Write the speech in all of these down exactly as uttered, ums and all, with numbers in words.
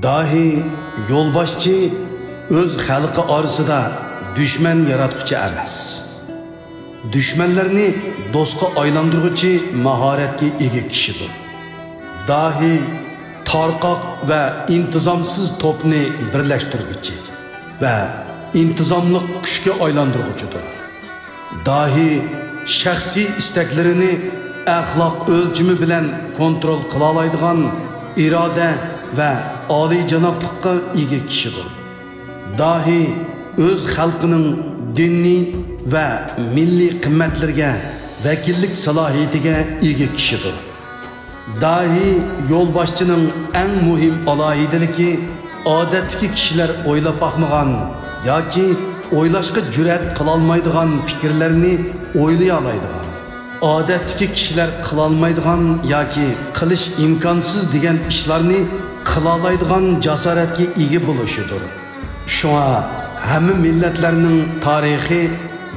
داھىي يولباشچى ئۆز خەلقى ئارىسىدا دۈشمەن ياراتقۇچى ئەمەس، دۈشمەنلەرنى دوستقا ئايلاندۇرغۇچى ماھارەتكە ئىگە كىشىدۇر. داھىي تارقاق ۋە ئىنتىزامسىز توپنى بىرلەشتۈرگۈچى ۋە ئىنتىزاملىق كۈچكە ئايلاندۇرغۇچىدۇر. داھىي شەخسىي ئىستەكلىرىنى ئەخلاق ئۆلچىمى بىلەن كونترول قىلالايدىغان ئىرادە ۋە ئالىيجانابلىققا ئىگە كىشىدۇر. داھىي ئۆز خەلقىنىڭ دىنىي ۋە مىللىي قىممەتلىرىگە ۋەكىللىك سالاھىيىتىگە ئىگە كىشىدۇر. داھىي يولباشچىنىڭ ئەڭ مۇھىم ئالاھىدىلىكى، ئادەتتىكى كىشىلەر ئويلاپ باقمىغان ياكى ئويلاشقا جۈرئەت قىلالمايدىغان پىكىرلەرنى ئويلىيالايدىغان، ئادەتتىكى كىشىلەر قىلالمايدىغان ياكى قىلىش ئىمكانسىز دېگەن ئىشلارنى قىلالايدىغان جاسارەتكە ئىگە بولۇشىدۇر. شۇڭا ھەممە مىللەتلەرنىڭ تارىخى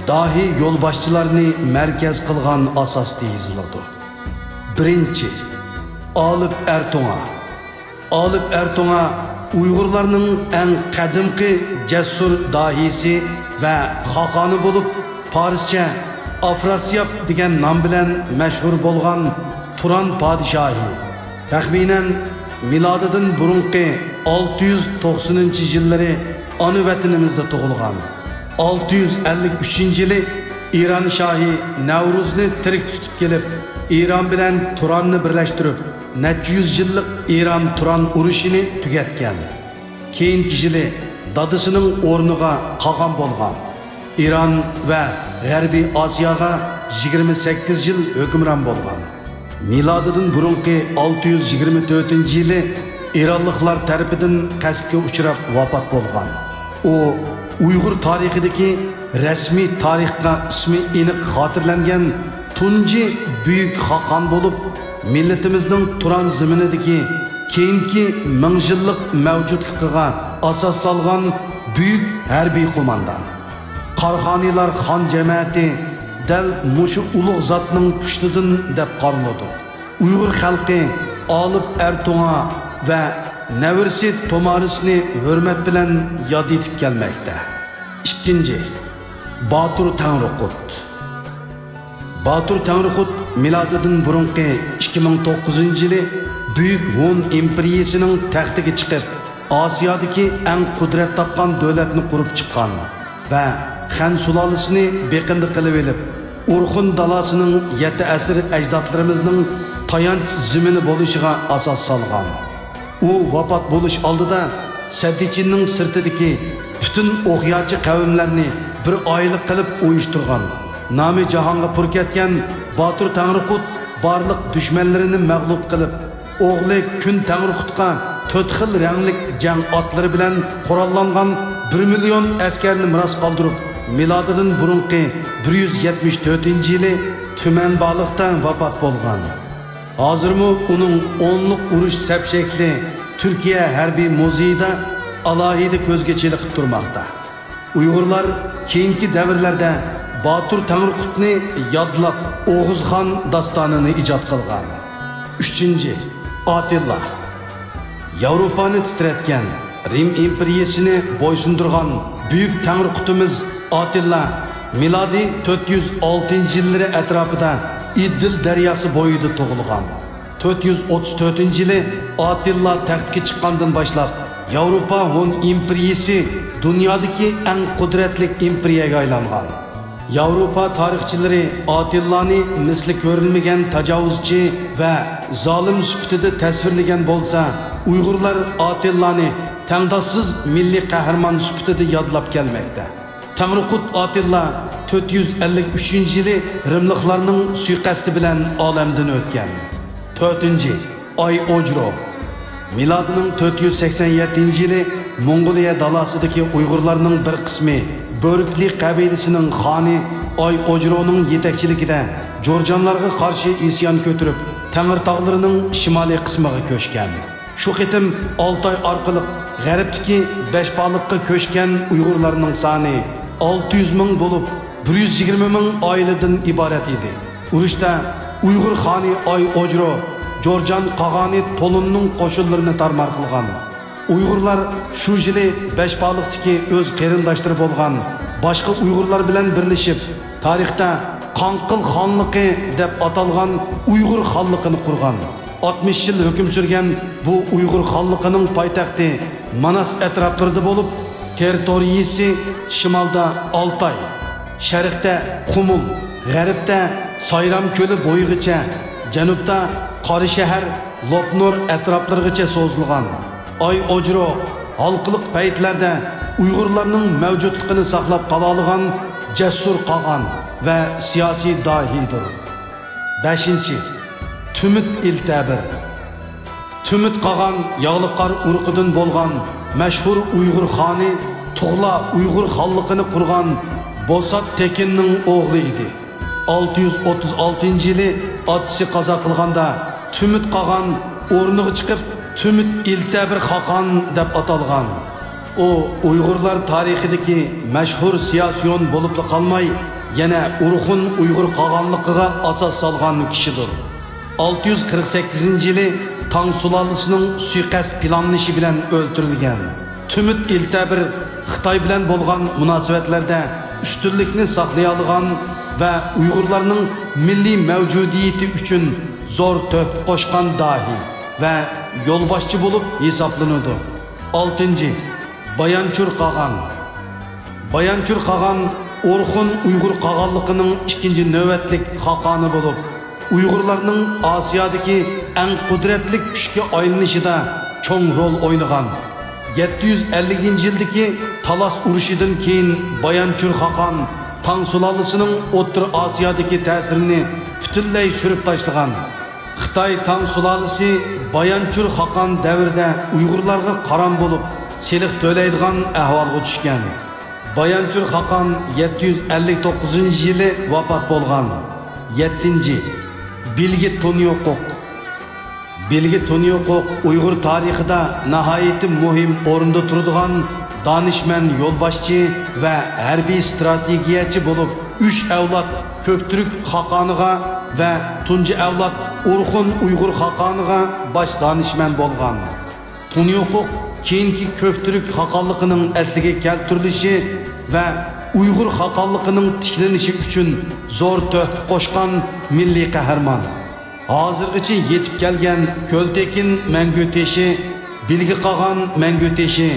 داھىي يولباشچىلارنى مەركەز قىلغان ئاساستا يېزىلىدۇ. بىرىنچى، ئالىپ ئەرتوڭا. ئالىپ ئەرتوڭا ئۇيغۇرلارنىڭ ئەڭ قەدىمكى جەسۇر داھىيسى ۋە خاقانى بولۇپ، پارسچە ئافراسىياب دېگەن نام بىلەن مەشھۇر بولغان تۇران پادىشاھى، تەخمىنەن مىلادىدىن بۇرۇنقى ئالتە يۈز توقسىنىنچى يىللىرى ئانا ۋەتىنىمىزدە تۇغۇلغان. ئالتە يۈز ئەللىك ئۈچىنچى يىلى ئىران شاھى نەۋرۇزنى تىرىك تۇتۇپ كېلىپ، ئىران بىلەن تۇراننى بىرلەشتۈرۈپ، نەچچە يۈز يىللىق ئىران-تۇران ئۇرۇشىنى تۈگەتكەن. كېيىنكى يىلى دادىسىنىڭ ئورنىغا قاغان بولغان. ئىران ۋە غەربىي ئاسىياغا يىگىرمە سەككىز يىل ھۆكۈمران بولغان. مىلادىدىن بۇرۇنقى ئالتە يۈز يىگىرمە تۆتىنچى يىلى ئىرانلىقلار تەرىپىدىن قەستكە ئۇچراپ ۋاپات بولغان. ئۇ ئۇيغۇر تارىخىدىكى رەسمىي تارىخقا ئىسمى ئېنىق خاتىرىلەنگەن تۇنجى بۈيۈك خاقان بولۇپ، مىللىتىمىزنىڭ تۇران زېمىنىدىكى كېيىنكى مىڭ يىللىق مەۋجۇتلۇقىغا ئاساس سالغان بۈيۈك ھەربىي قوماندان. قاراخانىيلار خان جەمەتى دەل مۇشۇ ئۇلۇغ زاتنىڭ پۇشتىدىن دەپ قارىلىدۇ. ئۇيغۇر خەلقى ئالىپ ئەرتوڭا ۋە نەۋرىسى تومارىسنى ھۆرمەت بىلەن ياد ئېتىپ كەلمەكتە. ئىككىنچى، باتۇر تەڭرىقۇت. باتۇر تەڭرىقۇت مىلادىدىن بۇرۇنقى ئىككى مىڭ توققۇزىنچى يىلى بۈيۈك ھون ئىمپېرىيىسىنىڭ تەختىگە چىقىپ، ئاسىيادىكى ئەڭ قۇدرەت تاپقان دۆلەتنى قۇرۇپ چىققان ۋە خەن سۇلالىسىنى بېقىندى قىلىۋېلىپ، ئورخۇن دالاسىنىڭ يەتتە ئەسىر ئەجدادلىرىمىزنىڭ تايانچ زېمىنى بولۇشىغا ئاساس سالغان. ئۇ ۋاپات بولۇش ئالدىدا سەددىچىننىڭ سىرتىدىكى پۈتۈن ئوغياچى قەۋملەرنى بىر ئائىلە قىلىپ ئۇيۇشتۇرغان. نامى جاھانغا پۇر كەتكەن باتۇر تەڭرىقۇت بارلىق دۈشمەنلىرىنى مەغلۇپ قىلىپ، ئوغلى كۈن تەڭرىقۇتقا تۆت خىل رەڭلىك جەڭ ئاتلىرى بىلەن قوراللانغان بىر مىليون ئەسكەرنى مىراس قالدۇرۇپ، مىلادىدىن بۇرۇنقى بىر يۈز يەتمىش تۆتىنچى يىلى تۈمەن بالىقتا ۋاپات بولغان. ھازىرمۇ ئۇنىڭ ئونلۇق ئۇرۇش سەپ شەكلى تۈركىيە ھەربىي مۇزېيىدا ئالاھىدە كۆزگە چېلىقىپ تۇرماقتا. ئۇيغۇرلار كېيىنكى دەۋرلەردە باتۇر تەڭرىقۇتنى يادلاپ، ئوغۇزخان داستانىنى ئىجاد قىلغان. ئۈچىنچى، ئاتىللا. ياۋروپانى تىترەتكەن، رىم ئىمپېرىيىسىنى بويسۇندۇرغان بۈيۈك تەڭرىقۇتىمىز ئاتىللا مىلادىي تۆت يۈز ئالتىنچى يىللىرى ئەتراپىدا ئىدىل دەرياسى بويىدا تۇغۇلغان. تۆت يۈز ئوتتۇز تۆتىنچى يىلى ئاتىللا تەختكە چىققاندىن باشلاپ، ياۋروپا ھون ئىمپېرىيىسى دۇنيادىكى ئەڭ قۇدرەتلىك ئىمپېرىيەگە ئايلانغان. ياۋروپا تارىخچىلىرى ئاتىللانى مىسلى كۆرۈلمىگەن تاجاۋۇزچى ۋە زالىم سۈپىتىدە تەسۋىرلىگەن بولسا، ئۇيغۇرلار ئاتىللانى تەڭداشسىز مىللىي قەھرىمان سۈپىتىدە يادلاپ كەلمەكتە. تەڭرىقۇت ئاتىللا تۆت يۈز ئەللىك ئۈچىنچى يىلى رىملىقلارنىڭ سۇيىقەستى بىلەن ئالەمدىن ئۆتكەن. تۆتىنچى، ئاي ئوجرو. مىلادىنىڭ تۆت يۈز سەكسەن يەتتىنچى يىلى موڭغۇلىيە دالاسىدىكى ئۇيغۇرلارنىڭ بىر قىسمى بۆرۈكلى قەبىلىسىنىڭ خانى ئاي ئوجرونىڭ يېتەكچىلىكىدە جورجانلارغا قارشى ئىسيان كۆتۈرۈپ، تەڭرىتاغلىرىنىڭ شىمالىي قىسمىغا كۆچكەن. شۇ قېتىم ئالتاي ئارقىلىق غەربتىكى بەشبالىققا كۆچكەن ئۇيغۇرلارنىڭ سانى ئالتە يۈز مىڭ بولۇپ، بىر يۈز يىگىرمە مىڭ ئائىلىدىن ئىبارەت ئىدى. ئۇرۇشتا ئۇيغۇر خانى ئاي ئوجرو جورجان قاغانى تولۇننىڭ قوشۇنلىرىنى تارمار قىلغان. ئۇيغۇرلار شۇ يىلى بەشبالىقتىكى ئۆز قېرىنداشلىرى بولغان باشقا ئۇيغۇرلار بىلەن بىرلىشىپ، تارىختا قاڭقىل خانلىقى دەپ ئاتالغان ئۇيغۇر خانلىقىنى قۇرغان. ئاتمىش يىل ھۆكۈم سۈرگەن بۇ ئۇيغۇر خانلىقىنىڭ پايتەختى ماناس ئەتراپلىرىدا بولۇپ، تېررىتورىيىسى شىمالدا ئالتاي، شەرقتە قۇمۇل، غەربتە سايرام كۆلى بويىغىچە، جەنۇبتا قاراشەھەر، لوپنۇر ئەتراپلىرىغىچە سوزۇلغان. ئاي ئوجرۇق، ھالقىلىق پەيتلەردە ئۇيغۇرلارنىڭ مەۋجۇتلۇقىنى ساقلاپ قالالىغان جەسۇر قاغان ۋە سىياسىي داھىيدۇر. بەشىنچى، تۈمۈت ئىلتەبىر. تۈمۈت قاغان ياغلىقار ئۇرۇقىدىن بولغان مەشھۇر ئۇيغۇر خانى تۇغلا ئۇيغۇر خانلىقىنى قۇرغان بوسات تېكىننىڭ ئوغلى ئىدى. ئالتە يۈز ئوتتۇز ئالتىنچى يىلى ئاتىسى قازا قىلغاندا، تۈمۈت قاغان ئورنىغا چىقىپ، تۈمۈت ئىلتەبىر خاقان دەپ ئاتالغان. ئۇ ئۇيغۇرلار تارىخىدىكى مەشھۇر سىياسىيون بولۇپلا قالماي، يەنە ئورخۇن ئۇيغۇر قاغانلىقىغا ئاساس سالغان كىشىدۇر. ئالتە يۈز قىرىق سەككىزىنچى يىلى تاڭ سۇلالىسىنىڭ سۇيىقەست پىلانلىشى بىلەن ئۆلتۈرۈلگەن. تۈمۈت ئىلتەبىر خىتاي بىلەن بولغان مۇناسىۋەتلەردە ئۈستۈنلۈكنى ساقلىيالىغان ۋە ئۇيغۇرلارنىڭ مىللىي مەۋجۇدىيىتى ئۈچۈن زور تۆھپە قوشقان داھىي ۋە يولباشچى بولۇپ ھېسابلىنىدۇ. ئالتىنچى، بايانچۇر قاغان. بايانچۇر قاغان ئورخۇن ئۇيغۇر قاغانلىقىنىڭ ئىككىنچى نۆۋەتلىك خاقانى بولۇپ، ئۇيغۇرلارنىڭ ئاسىيادىكى ئەڭ قۇدرەتلىك كۈچكە ئايلىنىشىدا چوڭ رول ئوينىغان. يەتتە يۈز ئەللىكىنچى يىلدىكى تالاس ئۇرۇشىدىن كېيىن بايانچۇر خاقان تاڭ سۇلالىسىنىڭ ئوتتۇرا ئاسىيادىكى تەسىرىنى پۈتۈنلەي سۈرۈپ تاشلىغان. خىتاي تاڭ سۇلالىسى بايانچۇر خاقان دەۋرىدە ئۇيغۇرلارغا قارام بولۇپ، سېلىق تۆلەيدىغان ئەھۋالغا چۈشكەن. بايانچۇر خاقان يەتتە يۈز ئەللىك توققۇزىنچى يىلى ۋاپات بولغان. يەتتىنچى، بىلگە تۇنيوقۇق. بىلگە تۇنيوقۇق ئۇيغۇر تارىخىدا ناھايىتى مۇھىم ئورۇندا تۇرىدىغان دانىشمەن يولباشچى ۋە ھەربىي ستراتېگىيەچى بولۇپ، ئۈچ ئەۋلاد كۆكتۈرك خاقانىغا ۋە تۇنجى ئەۋلاد ئورخۇن ئۇيغۇر خاقانىغا باش دانىشمەن بولغان. تۇنيوقۇق كېيىنكى كۆكتۈرك خاقانلىقىنىڭ ئەسلىگە كەلتۈرۈلۈشى ۋە ئۇيغۇر خاقانلىقىنىڭ تىكلىنىشى ئۈچۈن زور تۆھپە قوشقان مىللىي قەھرىمان. ھازىرغىچە يېتىپ كەلگەن كۆلتېكىن مەڭگۈ تېشى، بىلگە قاغان مەڭگۈ تېشى،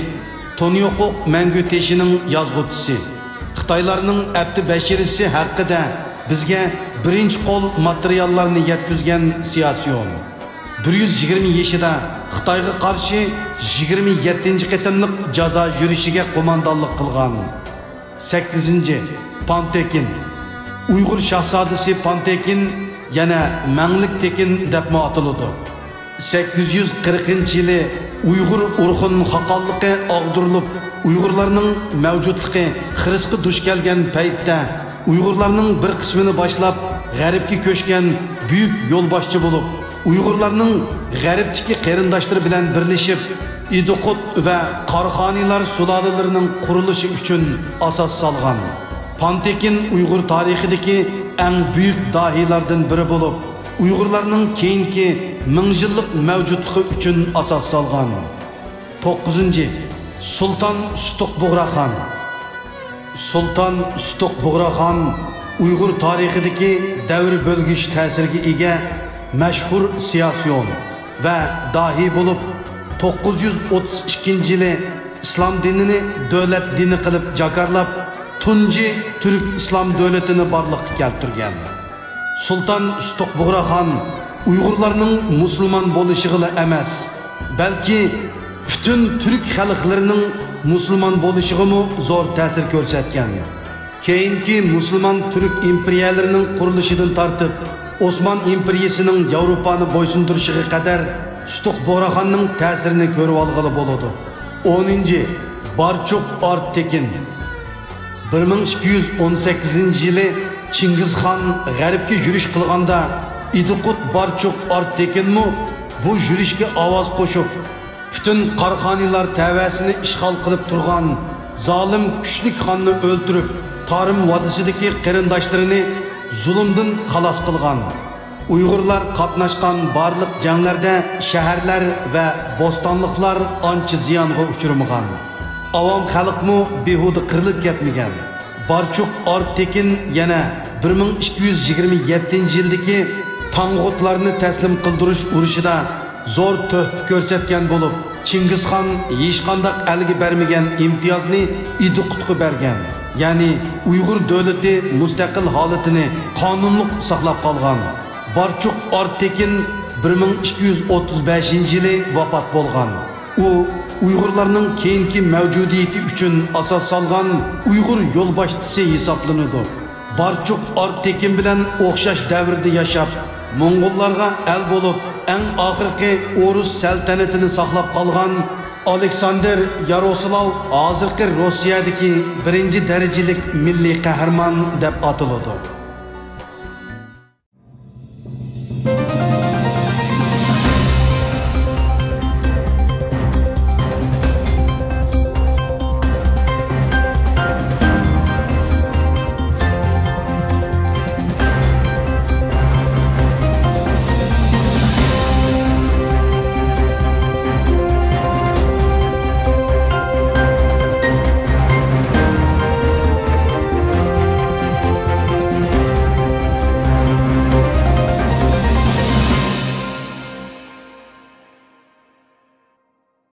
تۇنيوقۇق مەڭگۈ تېشىنىڭ يازغۇچىسى. خىتايلارنىڭ ئەپتى بەشىرىسى ھەققىدە بىزگە بىرىنچى قول ماتېرىياللارنى يەتكۈزگەن سىياسىيون. بىر يۈز يىگىرمە يېشىدا خىتايغا قارشى يىگىرمە يەتتىنچى قېتىملىق جازا يۈرۈشىگە قوماندانلىق قىلغان. سەككىزىنچى، پانتېكىن. ئۇيغۇر شاھزادىسى پانتېكىن، يەنە مەڭلىك تېكىن دەپمۇ ئاتىلىدۇ. سەككىز يۈز قىرىقىنچى يىلى ئۇيغۇر ئورخۇن خاقانلىقى ئاغدۇرۇلۇپ، ئۇيغۇرلارنىڭ مەۋجۇتلۇقى خىرىسقا دۇچ كەلگەن پەيتتە، ئۇيغۇرلارنىڭ بىر قىسمىنى باشلاپ، غەربكە كۆچكەن بۈيۈك يولباشچى بولۇپ، ئۇيغۇرلارنىڭ غەربتىكى قېرىنداشلىرى بىلەن بىرلىشىپ، ئىدىقۇت ۋە قاراخانىيلار سۇلالىلىرىنىڭ قۇرۇلۇشى ئۈچۈن ئاساس سالغان. پانتېكىن ئۇيغۇر تارىخىدىكى ئەڭ بۈيۈك داھىيلاردىن بىرى بولۇپ، ئۇيغۇرلارنىڭ كېيىنكى مىڭ يىللىق مەۋجۇتلۇقى ئۈچۈن ئاساس سالغان. توققۇزىنچى، سۇلتان سۇتۇق بۇغراخان. سۇلتان سۇتۇق بۇغراخان ئۇيغۇر تارىخىدىكى دەۋر بۆلگۈچ تەسىرگە ئىگە مەشھۇر سىياسىيون ۋە داھىي بولۇپ، توققۇز يۈز ئوتتۇز ئىككىنچى يىلى ئىسلام دىنىنى دۆلەت دىنى قىلىپ جاكارلاپ، تۇنجى تۈرك ئىسلام دۆلىتىنى بارلىققا كەلتۈرگەن. سۇلتان سۇتۇق بۇغراخان ئۇيغۇرلارنىڭ مۇسۇلمان بولۇشىغىلا ئەمەس، بەلكى پۈتۈن تۈرك خەلقلىرىنىڭ مۇسۇلمان بولۇشىغىمۇ زور تەسىر كۆرسەتكەن. كېيىنكى مۇسۇلمان تۈرك ئىمپېرىيەلىرىنىڭ قۇرۇلۇشىدىن تارتىپ، ئوسمان ئىمپېرىيىسىنىڭ ياۋروپانى بويسۇندۇرۇشىغا قەدەر سۇتۇق بۇغراخاننىڭ تەسىرىنى كۆرۈۋالغىلى بولىدۇ. ئونىنچى، بارچۇق ئارتېكىن. بىر مىڭ ئىككى يۈز ئون سەككىزىنچى يىلى چىڭگىزخان غەربكە يۈرۈش قىلغاندا، ئىدىقۇت بارچۇق ئارتېكىنمۇ بۇ يۈرۈشكە ئاۋاز قوشۇپ، پۈتۈن قاراخانىيلار تەۋەسىنى ئىشغال قىلىپ تۇرغان زالىم كۈچلۈك خاننى ئۆلتۈرۈپ، تارىم ۋادىسىدىكى قېرىنداشلىرىنى زۇلۇمدىن خالاس قىلغان. ئۇيغۇرلار قاتناشقان بارلىق جەڭلەردە شەھەرلەر ۋە بوستانلىقلار ئانچە زىيانغا ئۇچرىمىغان. ئاۋام خەلقمۇ بىھۇدە قىرىلىپ كەتمىگەن. بارچۇق ئارتېكىن يەنە بىر مىڭ ئىككى يۈز يىگىرمە يەتتىنچى يىلدىكى تاڭغۇتلارنى تەسلىم قىلدۇرۇش ئۇرۇشىدا زور تۆھپە كۆرسەتكەن بولۇپ، چىڭگىزخان ھېچقانداق ئەلگە بەرمىگەن ئىمتىيازنى ئىدىقۇتقا بەرگەن. يەنى ئۇيغۇر دۆلىتى مۇستەقىل ھالىتىنى قانۇنلۇق ساقلاپ قالغان. بارچۇق ئارتېكىن بىر مىڭ ئىككى يۈز ئوتتۇز بەشىنچى يىلى ۋاپات بولغان. ئۇ ئۇيغۇرلارنىڭ كېيىنكى مەۋجۇدىيىتى ئۈچۈن ئاساس سالغان ئۇيغۇر يولباشچىسى ھېسابلىنىدۇ. بارچۇق ئارتېكىن بىلەن ئوخشاش دەۋردە ياشاپ، موڭغۇللارغا ئەل بولۇپ، ئەڭ ئاخىرقى ئورۇس سەلتەنىتىنى ساقلاپ قالغان ئالېكساندىر ياروسلاۋ ھازىرقى روسىيەدىكى بىرىنچى دەرىجىلىك مىللىي قەھرىمان دەپ ئاتىلىدۇ.